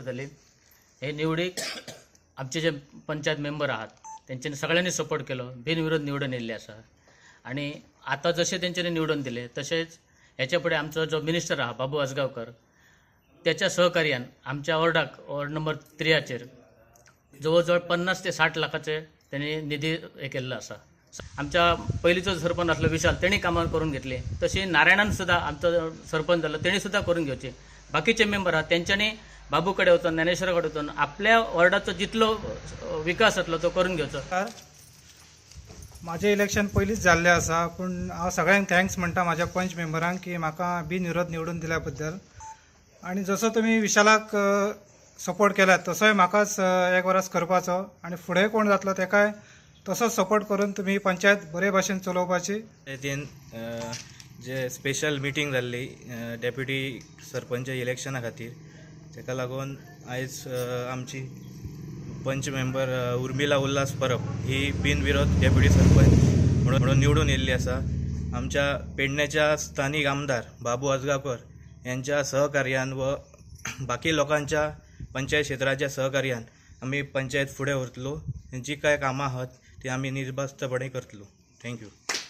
जाली हे निवडीक आमचे जे पंचायत मेंबर आहात तेंच्यांनी सगळ्यांनी सपोर्ट केलो, बिनविरोध निवडून येयल्ले आसा. आनी आतां जशें तेंच्यांनी निवडून दिले तशेंच हेच्या फुडें आमचो जो मिनिस्टर आहा बाबू आजगांवकर त्याच्या सहकार्यान आमच्या वॉर्डाक वॉर्ड नंबर 3 जवळ जवळ 50 ते 60 लाखाचे त्यांनी निधी हे केल्लो आसा. आमच्या पयलींचो सरपंच आसलो विशाल तेणी कामां करून घेतली, तशी नारायणान सुद्दां आमचो सरपंच जालो तेणी सुद्दां करून घेवचे. बाकीचे मेंबर आहात तेंच्यांनी बाबू कडेन वचून ज्ञानेश्वरा कडेन वचून आपल्या वॉर्डाचो जितलो विकास जातलो तो करून घेवचो. म्हाजें इलेक्शन पयलींच जाल्लें आसा, पूण हांव सगळ्यांक thanks म्हणटा म्हाज्या पंच मेंबरांक की म्हाका बिनविरोध निवडून दिल्या बद्दल. आनी जसो तुमी विशालाक सपोर्ट केला तसोय म्हाकाच एक वरस करपाचो आनी फुडें कोण जातलो तेकाय तसोच सपोर्ट करून तुमी पंचायत बरे भाशेन चलोवपाची. पंचायतीन जे स्पेशल मिटींग जाल्ली डेप्युटी सरपंच इलेक्शना खातीर, ताका लागून आयज आमची पंच मेंबर उर्मिला उल्हास परब ही बिनविरोध डेप्युटी सरपंच म्हणून निवडून येयल्ली आसा. आमच्या पेडण्याच्या स्थानीक आमदार बाबू आजगांवकर यांच्या सहकार्यान व बाकी लोकांच्या पंचायत क्षेत्राच्या सहकार्यान आमी पंचायत फुडें व्हरतलो. जी कांय कामां आहात ती आमी निर्बस्तपणे करतलो. Thank you.